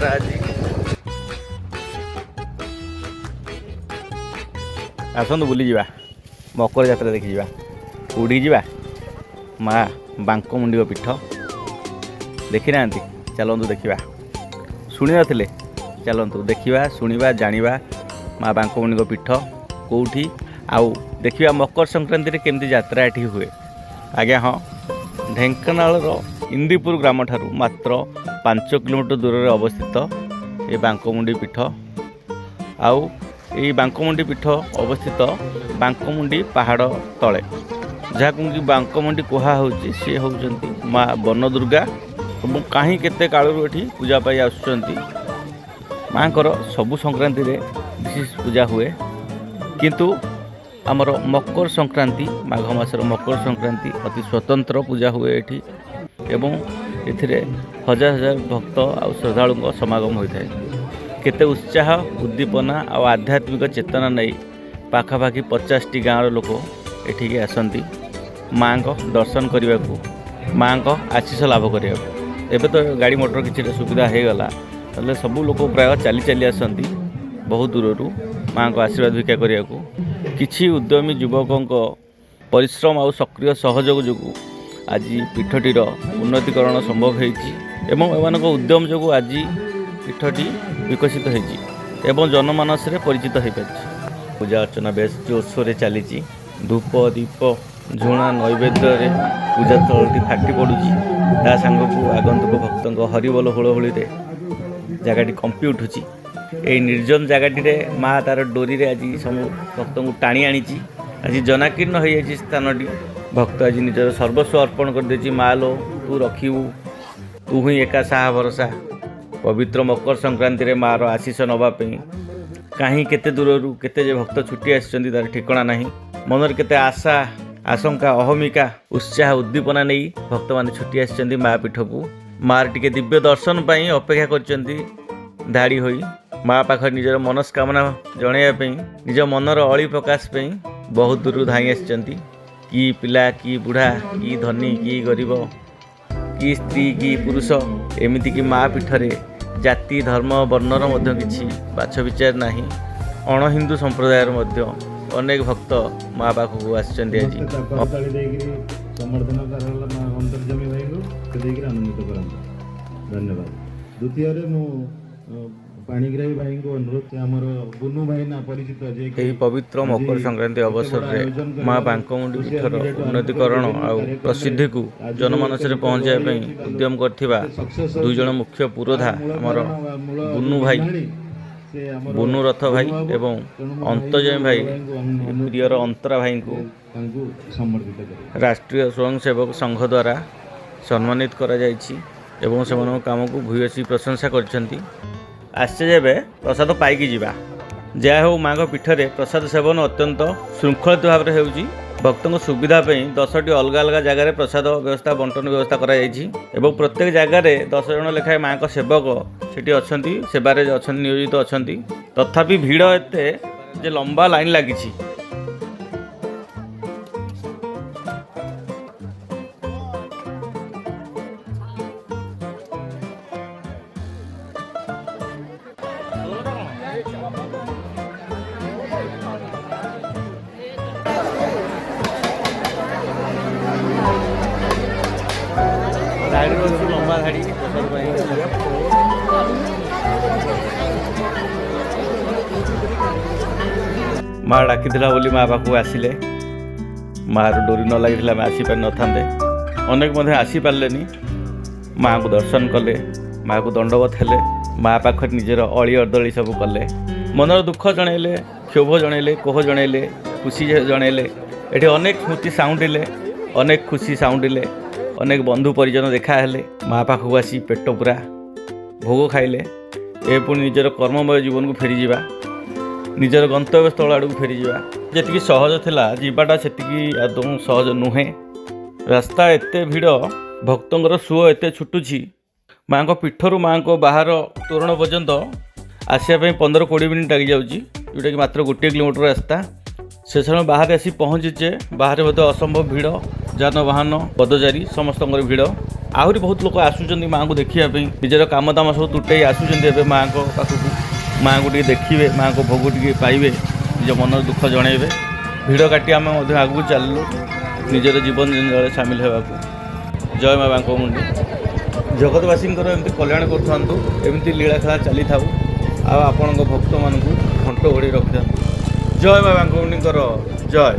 ଯାତ୍ରା ଆଜି। ଆସନ୍ତୁ ବୁଲିଯିବା, ମକର ଯାତ୍ରା ଦେଖିଯିବା। କେଉଁଠିକି ଯିବା? ମା ବାଙ୍କମୁଣ୍ଡିଙ୍କ ପୀଠ ଦେଖିନାହାନ୍ତି? ଚାଲନ୍ତୁ ଦେଖିବା। ଶୁଣି ନଥିଲେ? ଚାଲନ୍ତୁ ଦେଖିବା, ଶୁଣିବା, ଜାଣିବା ମା ବାଙ୍କମୁଣ୍ଡିଙ୍କ ପୀଠ କେଉଁଠି ଆଉ ଦେଖିବା ମକର ସଂକ୍ରାନ୍ତିରେ କେମିତି ଯାତ୍ରା ଏଠି ହୁଏ। ଆଜ୍ଞା ହଁ, ଢେଙ୍କାନାଳର ଇନ୍ଦିପୁର ଗ୍ରାମଠାରୁ ମାତ୍ର 5 କିଲୋମିଟର ଦୂରରେ ଅବସ୍ଥିତ ଏ ବାଙ୍କମୁଣ୍ଡି ପୀଠ। ଆଉ ଏଇ ବାଙ୍କମୁଣ୍ଡି ପୀଠ ଅବସ୍ଥିତ ବାଙ୍କମୁଣ୍ଡି ପାହାଡ଼ ତଳେ। ଯାହାକୁ କି ବାଙ୍କମୁଣ୍ଡି କୁହା ହେଉଛି, ସିଏ ହେଉଛନ୍ତି ମା ବନଦୁର୍ଗା ଏବଂ କାହିଁ କେତେ କାଳରୁ ଏଠି ପୂଜା ପାଇ ଆସୁଛନ୍ତି। ମାଙ୍କର ସବୁ ସଂକ୍ରାନ୍ତିରେ ବିଶେଷ ପୂଜା ହୁଏ, କିନ୍ତୁ ଆମର ମକର ସଂକ୍ରାନ୍ତି, ମାଘ ମାସର ମକର ସଂକ୍ରାନ୍ତି ଅତି ସ୍ୱତନ୍ତ୍ର ପୂଜା ହୁଏ ଏଠି ଏବଂ ଏଥିରେ ହଜାର ହଜାର ଭକ୍ତ ଆଉ ଶ୍ରଦ୍ଧାଳୁଙ୍କ ସମାଗମ ହୋଇଥାଏ। କେତେ ଉତ୍ସାହ, ଉଦ୍ଦୀପନା ଆଉ ଆଧ୍ୟାତ୍ମିକ ଚେତନା ନେଇ ପାଖାପାଖି 50ଟି ଗାଁର ଲୋକ ଏଠିକି ଆସନ୍ତି ମାଆଙ୍କ ଦର୍ଶନ କରିବାକୁ, ମାଆଙ୍କ ଆଶିଷ ଲାଭ କରିବାକୁ। ଏବେ ତ ଗାଡ଼ି ମଟର କିଛିଟା ସୁବିଧା ହେଇଗଲା, ହେଲେ ସବୁ ଲୋକ ପ୍ରାୟ ଚାଲି ଚାଲି ଆସନ୍ତି ବହୁ ଦୂରରୁ ମାଆଙ୍କ ଆଶୀର୍ବାଦ ଭିକ୍ଷା କରିବାକୁ। କିଛି ଉଦ୍ୟମୀ ଯୁବକଙ୍କ ପରିଶ୍ରମ ଆଉ ସକ୍ରିୟ ସହଯୋଗ ଯୋଗୁଁ ଆଜି ପୀଠଟିର ଉନ୍ନତିକରଣ ସମ୍ଭବ ହେଇଛି ଏବଂ ଏମାନଙ୍କ ଉଦ୍ୟମ ଯୋଗୁଁ ଆଜି ପୀଠଟି ବିକଶିତ ହେଇଛି ଏବଂ ଜନମାନସରେ ପରିଚିତ ହୋଇପାରିଛି। ପୂଜା ଅର୍ଚ୍ଚନା ବେଶ ଜୋରସୋରରେ ଚାଲିଛି। ଧୂପ, ଦୀପ, ଝୁଣା, ନୈବେଦ୍ୟରେ ପୂଜା ସ୍ଥଳଟି ଫାଟି ପଡ଼ୁଛି। ତା ସାଙ୍ଗକୁ ଆଗନ୍ତୁକ ଭକ୍ତଙ୍କ ହରିବୋଲ, ହୁଳହୁଳିରେ ଜାଗାଟି କମ୍ପି ଉଠୁଛି। ଏଇ ନିର୍ଜନ ଜାଗାଟିରେ ମା ତାର ଡୋରିରେ ଆଜି ସବୁ ଭକ୍ତଙ୍କୁ ଟାଣି ଆଣିଛି। ଆଜି ଜନାକୀର୍ଣ୍ଣ ହୋଇଯାଇଛି ସ୍ଥାନଟି। ଭକ୍ତ ଆଜି ନିଜର ସର୍ବସ୍ୱ ଅର୍ପଣ କରିଦେଇଛି। ମା ଲୋ, ତୁ ରଖିବୁ, ତୁ ହିଁ ଏକା ସାହା ଭରସା। ପବିତ୍ର ମକର ସଂକ୍ରାନ୍ତିରେ ମାଆର ଆଶିଷ ନେବା ପାଇଁ କାହିଁ କେତେ ଦୂରରୁ କେତେ ଯେ ଭକ୍ତ ଛୁଟି ଆସିଛନ୍ତି, ତାର ଠିକଣା ନାହିଁ। ମନରେ କେତେ ଆଶା, ଆଶଙ୍କା, ଅହମିକା, ଉତ୍ସାହ, ଉଦ୍ଦୀପନା ନେଇ ଭକ୍ତମାନେ ଛୁଟି ଆସିଛନ୍ତି ମା ପୀଠକୁ। ମାଆର ଟିକେ ଦିବ୍ୟ ଦର୍ଶନ ପାଇଁ ଅପେକ୍ଷା କରିଛନ୍ତି ଧାଡ଼ି ହୋଇ। ମା ପାଖରେ ନିଜର ମନସ୍କାମନା ଜଣାଇବା ପାଇଁ, ନିଜ ମନର ଅଳି ପ୍ରକାଶ ପାଇଁ ବହୁତ ଦୂରରୁ ଧାଇଁ ଆସିଛନ୍ତି। କି ପିଲା, କି ବୁଢ଼ା, କି ଧନୀ, କି ଗରିବ, କି ସ୍ତ୍ରୀ, କି ପୁରୁଷ, ଏମିତିକି ମା ପୀଠରେ ଜାତି, ଧର୍ମ, ବର୍ଣ୍ଣର ମଧ୍ୟ କିଛି ବାଛ ବିଚାର ନାହିଁ। ଅଣ ହିନ୍ଦୁ ସମ୍ପ୍ରଦାୟର ମଧ୍ୟ ଅନେକ ଭକ୍ତ ମା ପାଖକୁ ଆସିଛନ୍ତି ଆଜି। ସମସ୍ତେ କରତାଳି ଦେଇକିରି ସମ୍ବର୍ଦ୍ଧନା କରାଗଲା ମା ଅନ୍ତର୍ଯାମୀ ଭାଇଙ୍କୁ, ସେ ଦେଇକିରି ଆନନ୍ଦିତ କରନ୍ତୁ। ଧନ୍ୟବାଦ। ଦ୍ୱିତୀୟରେ ମୁଁ ପାଣିଗ୍ରାହୀ ଭାଇଙ୍କୁ ଅନୁରୋଧ, ସେ ଆମର ବୁନୁ ଭାଇ ନା ପରିଚିତ, ଯିଏକି ଏହି ପବିତ୍ର ଆଜି ମକର ସଂକ୍ରାନ୍ତି ଏତେ ବଡ଼ ଅବସରରେ ଆୟୋଜନ ମା କରିବାର ବାଙ୍କମୁଣ୍ଡି ସୋସିଆଲ ପୀଠର ମିଡ଼ିଆଠୁ ଆରମ୍ଭ କରି ଉନ୍ନତିକରଣ ବିଭିନ୍ନ ଆଉ କାର୍ଯ୍ୟକ୍ରମରେ ପ୍ରସିଦ୍ଧିକୁ ଆଜି ଯୋଉ ଜନମାନସରେ ଏତେ ଲୋକ ପହଞ୍ଚାଇବା ଗହଳି ପାଇଁ ଅଛି, ତା ଉଦ୍ୟମ କରିଥିବା ଏତେ ସକ୍ସେସ୍ ଦୁଇ ଜଣ ହେଉଛି, ମୁଖ୍ୟ ପୁରୋଧା ତାର ମୂଳ ଆମର କାରଣ ବା ମୂଳ ବୁନୁ ଯୋଉ ଭାଇ, ବିନ୍ଧାଣି, ସେ ଆମର ବୁନୁ ରଥ ଭାଇ ବୁନୁ ବାବୁ। ଏବଂ ତେଣୁ ମୁଁ ଅନ୍ତର୍ଯାମୀ ଭାଇଙ୍କୁ, ଭାଇ, ବଡ଼ ଭାଇଙ୍କୁ ଅନୁରୋଧ ପ୍ରିୟର କରିବି ଅନ୍ତରା ଭାଇଙ୍କୁ ଯେ ତାଙ୍କୁ ସମ୍ବର୍ଦ୍ଧିତ କରିବେ। ରାଷ୍ଟ୍ରୀୟ ସ୍ୱୟଂସେବକ ସଂଘ ଦ୍ୱାରା ସମ୍ମାନିତ କରାଯାଇଛି ଏବଂ ସେମାନଙ୍କ କାମକୁ ଭୂୟସୀ ପ୍ରଶଂସା କରିଛନ୍ତି। ଆସିଛେ ଯେବେ, ପ୍ରସାଦ ପାଇକି ଯିବା। ଯାହା ହେଉ, ମା'ଙ୍କ ପୀଠରେ ପ୍ରସାଦ ସେବନ ଅତ୍ୟନ୍ତ ଶୃଙ୍ଖଳିତ ଭାବରେ ହେଉଛି। ଭକ୍ତଙ୍କ ସୁବିଧା ପାଇଁ 10ଟି ଅଲଗା ଅଲଗା ଜାଗାରେ ପ୍ରସାଦ ବ୍ୟବସ୍ଥା, ବଣ୍ଟନ ବ୍ୟବସ୍ଥା କରାଯାଇଛି ଏବଂ ପ୍ରତ୍ୟେକ ଜାଗାରେ 10 ଜଣ ଲେଖାଏଁ ମା'ଙ୍କ ସେବକ ସେଠି ଅଛନ୍ତି, ସେବାରେ ଅଛନ୍ତି, ନିୟୋଜିତ ଅଛନ୍ତି। ତଥାପି ଭିଡ଼ ଏତେ ଯେ ଲମ୍ବା ଲାଇନ୍ ଲାଗିଛି। ଧାଡ଼ିରେ ଅଛୁ, ଲମ୍ବା ଧାଡ଼ି ପ୍ରସାଦ ପାଇଁ। ମା ଡାକିଥିଲା ବୋଲି ମା ପାଖକୁ ଆସିଲେ। ମାର ଡୋରି ନ ଲାଗିଥିଲା ଆମେ ଆସିପାରିନଥାନ୍ତେ। ଅନେକ ମଧ୍ୟ ଆସିପାରିଲେନି। ମାଆଙ୍କୁ ଦର୍ଶନ କଲେ, ମାଆକୁ ଦଣ୍ଡବତ ହେଲେ, ମା ପାଖରେ ନିଜର ଅଳି ଅର୍ଦ୍ଦଳି ସବୁ କଲେ, ମନର ଦୁଃଖ ଜଣେଇଲେ, କ୍ଷୋଭ ଜଣେଇଲେ, କୋହ ଜଣେଇଲେ, ଖୁସି ଜଣେଇଲେ। ଏଠି ଅନେକ ସ୍ମୃତି ସାଉଁଟିଲେ, ଅନେକ ଖୁସି ସାଉଁଟିଲେ, ଅନେକ ବନ୍ଧୁ ପରିଜନ ଦେଖା ହେଲେ। ମା ପାଖକୁ ଆସି ପେଟ ପୁରା ଭୋଗ ଖାଇଲେ। ଏ ପୁଣି ନିଜର କର୍ମମୟ ଜୀବନକୁ ଫେରିଯିବା, ନିଜର ଗନ୍ତବ୍ୟ ସ୍ଥଳ ଆଡ଼କୁ ଫେରିଯିବା। ଯେତିକି ସହଜ ଥିଲା ଯିବାଟା, ସେତିକି ଆଦୌ ସହଜ ନୁହେଁ। ରାସ୍ତା ଏତେ ଭିଡ଼, ଭକ୍ତଙ୍କର ସୁଅ ଏତେ ଛୁଟୁଛି। ମାଆଙ୍କ ପୀଠରୁ ମାଆଙ୍କ ବାହାର ତୋରଣ ପର୍ଯ୍ୟନ୍ତ ଆସିବା ପାଇଁ 15-20 ମିନିଟ୍ ଲାଗିଯାଉଛି, ଯେଉଁଟାକି ମାତ୍ର 1 କିଲୋମିଟର ରାସ୍ତା। ସେ ସମୟ ବାହାରେ ଆସି ପହଞ୍ଚିଛେ, ବାହାରେ ମଧ୍ୟ ଅସମ୍ଭବ ଭିଡ଼। ଯାନବାହନ, ପଦଚାରୀ ସମସ୍ତଙ୍କର ଭିଡ଼। ଆହୁରି ବହୁତ ଲୋକ ଆସୁଛନ୍ତି ମାଆଙ୍କୁ ଦେଖିବା ପାଇଁ। ନିଜର କାମ ଦାମ ସବୁ ତୁଟେଇ ଆସୁଛନ୍ତି ଏବେ ମାଆଙ୍କ ପାଖକୁ। ମାଆଙ୍କୁ ଟିକେ ଦେଖିବେ, ମାଆଙ୍କ ଭୋଗ ଟିକେ ପାଇବେ, ନିଜ ମନର ଦୁଃଖ ଜଣାଇବେ। ଭିଡ଼ କାଟି ଆମେ ମଧ୍ୟ ଆଗକୁ ଚାଲିଲୁ ନିଜର ଜୀବନ ଜଞ୍ଜାଳରେ ସାମିଲ ହେବାକୁ। ଜୟ ମା ବାଙ୍କମୁଣ୍ଡି। ଜଗତବାସୀଙ୍କର ଏମିତି କଲ୍ୟାଣ କରୁଥାନ୍ତୁ, ଏମିତି ଲୀଳା ଖେଳା ଚାଲିଥାଉ ଆଉ ଆପଣଙ୍କ ଭକ୍ତମାନଙ୍କୁ ଘଣ୍ଟ ଘୋଡ଼େଇ ରଖିଥାନ୍ତୁ। ଜୟ ମା ବାଙ୍କମୁଣ୍ଡିଙ୍କର ଜୟ।